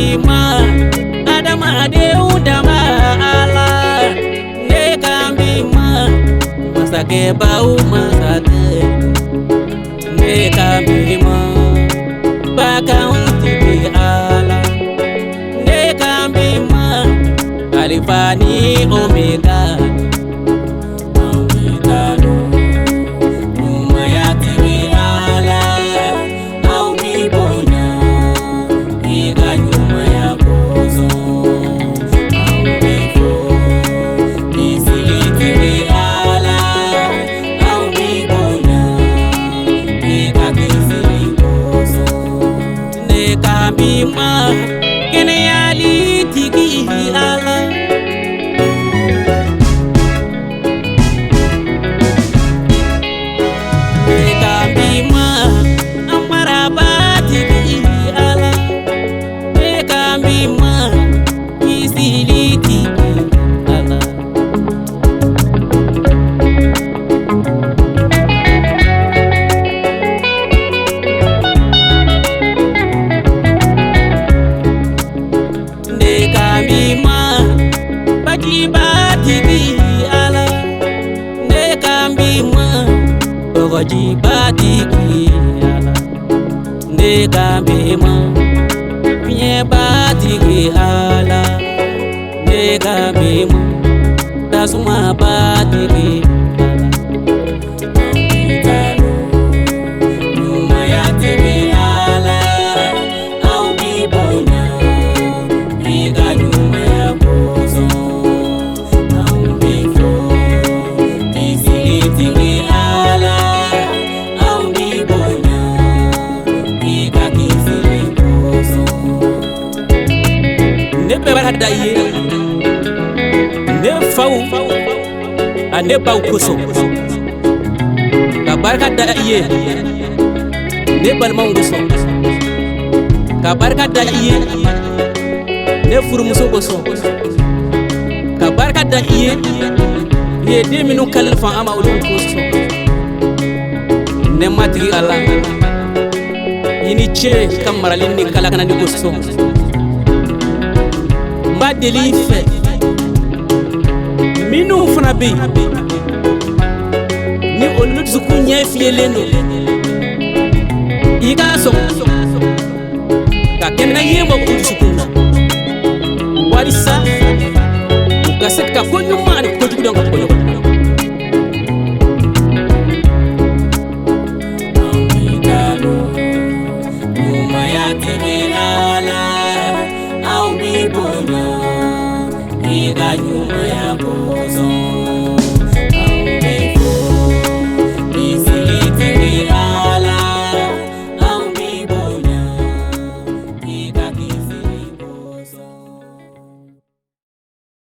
b'i ma adamadenw dama Ala ne kan b'i ma masakɛbaw masakɛ ne kan b'i ma baganw tigi Ala ne kan b'i ma Alifa ni Omega. Kɛnɛyali tigi Ala ne kan b'i ma an maraba tigi Ala ne kan b'i ma kisili tigi Ala. Bajiba tigi Ala ne kan b'i ma kɔgɔjiba tigi Ala ne kan b'i ma fiɲɛba tigi Ala ne kan b'i ma tasumaba tigi Ala. Ɲumanya tigi Ala aw b'i bonya i ka ɲumanya kosɔn. Ne bɛ barika da i ye ne faw a ne baw kosɔn ka barika da i ye ne balimaw kosɔn ka barika da i ye ne furumuso kosɔn ka barika da i ye i ye den minnu kalifa an ma olu kosɔn. Ne matigi Ala i ni ce ka marali ni kalakanani kosɔn. N b'a deli i fɛ minnu fana bɛ yen ni olu dusukun ɲɛ fiyɛlen don i k'a sɔn ka kɛnɛ ye bɔ u dusukun na walisa u ka se ka ko ɲuman ani kojugu dɔn ka bɔ ɲɔgɔn na. Ɲumanya tigi Ala aw b'i bonya i ka ɲumanya kosɔn.